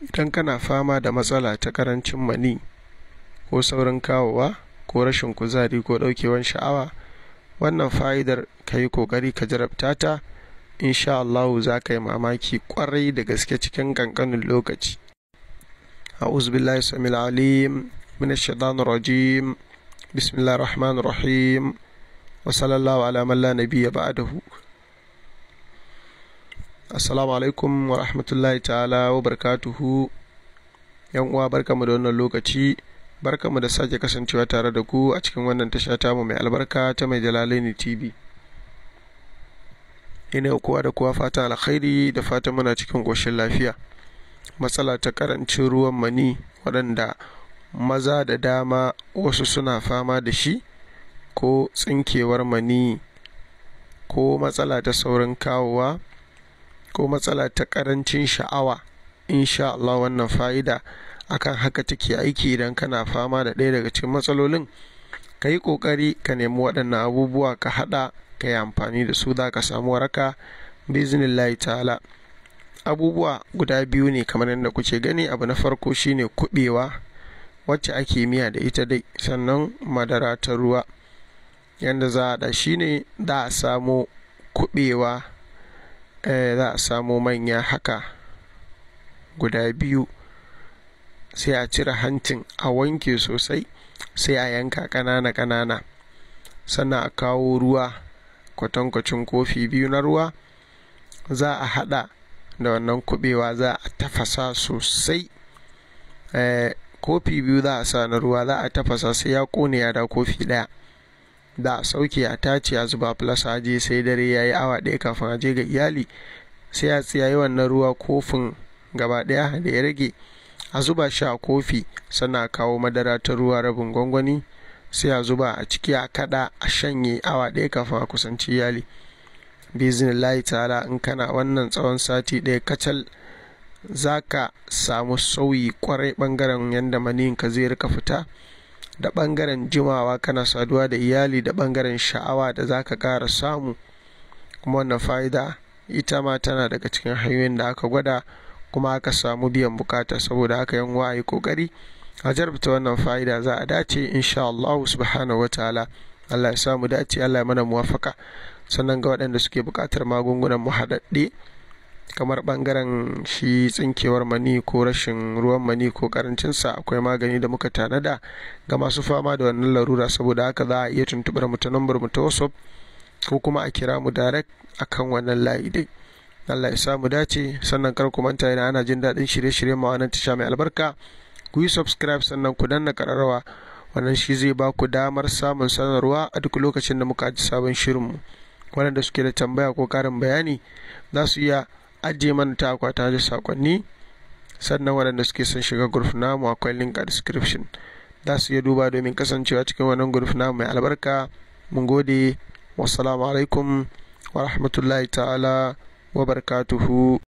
Idan kana fama da matsala ta karancin mani ko saurin kawowa ko rashin kuzari ko ɗaukewan sha'awa, wannan fa'idar ka yi ƙoƙari ka jarabta ta, insha Allahu za ka yi mamaki ƙwarai da gaske cikin ƙanƙanin lokaci. A'udhu billahi samil alim min ash-shaytanir rajim. Bismillahir rahmanir rahim. Wa sallallahu ala man la nabiyya ba'dahu. Assalamu alaikum wa rahmatullahi ta'ala wa barakatuhu. Yan uwa, barkamu da wannan lokaci, barkamu da sake kasancewa tare da ku a cikin wannan tasha tamu mai albarka ta Mai Jalalaini TV. Ina kowa da kowa fatan alkhairi da fatan muna cikin ƙoshin lafiya. Matsala ta karancin ruwan mani waɗanda maza da dama wasu suna fama da shi, ko tsinkewar mani, ko matsala ta saurin kawowa, ko matsala ta karancin sha'awa, insha Allah wannan fa'ida akan haka take aiki. Idan kana fama da ɗaya daga cikin matsalolin, ka yi ƙoƙari ka nemi waɗannan abubuwa ka haɗa ka yi amfani da su, za ka samu waraka biznillahi ta'ala. Abubuwa guda biyu ne kamar yadda kuke gani. Abu na farko shine kuɓewa wacce ake miya da ita dai, sannan madara ta ruwa. Yadda za a haɗa shine za a samo kuɓewa, za a samo manya haka guda biyu, sai a cire hancin a wanke sosai, sai a yanka ƙanana ƙanana, sannan a kawo ruwa kwatankwacin kofi biyu na ruwa, za a haɗa da wannan kuɓewa, za a tafasa sosai. Kofi biyu za a sa na ruwa, za a tafasa sai ya ƙone ya da kofi ɗaya. Da a sauke, a tace, a zuba plus, a je sai dare ya yi awa ɗaya kafin a je ga iyali, sai a tsiyayi wannan ruwa kofin gaba ɗaya da ya rage, a zuba shi a kofi, sannan a kawo madara ta ruwa rabin gwangwani, sai a zuba a ciki, a kaɗa, a shanye awa ɗaya kafin a kusanci iyali. Biznillahi ta'ala, in kana wannan tsawon sati ɗaya kacal, za ka samu sauyi kwarai ɓangaren yadda maniyinka zai rika fita, da ɓangaren jimawa kana saduwa da iyali, da ɓangaren sha'awa da za ka ƙara samu. Kuma wannan fa'ida ita ma tana daga cikin hanyoyin da aka gwada kuma aka samu biyan bukata. Saboda haka yan uwa, yi kokari a jarabta wannan fa'ida, za a dace insha Allah subhanahu wataala. Allah ya samu dace, Allah ya mana muwafaka. Sannan ga waɗanda suke buƙatar magungunan mu haɗaɗɗe, kamar ɓangaren shi tsinkewar mani ko rashin ruwan mani ko karancinsa, akwai magani da muka tanada ga masu fama da wannan larura. Saboda haka za a iya tuntuɓar mu ta nambar mu ta WhatsApp ko kuma a kira mu direct akan wannan layi dai. Allah ya samu dace. Sannan kar ku manta, idan ana jin daɗin shirye-shiryen mu wannan tasha mai albarka, ku yi subscribe sannan ku danna ƙararrawa. Wannan shi zai ba ku damar samun sanarwa a duk lokacin da muka aji sabon shirinmu. Waɗanda suke da tambaya ko ƙarin bayani za su iya ajiye mana ta akwata da sakonni. Sannan waɗanda suke son shiga group namu, akwai link a description, za su iya duba domin kasancewa cikin wannan group namu mai albarka. Mun gode. Wassalamu alaikum wa rahmatullahi ta'ala wa barakatuhu.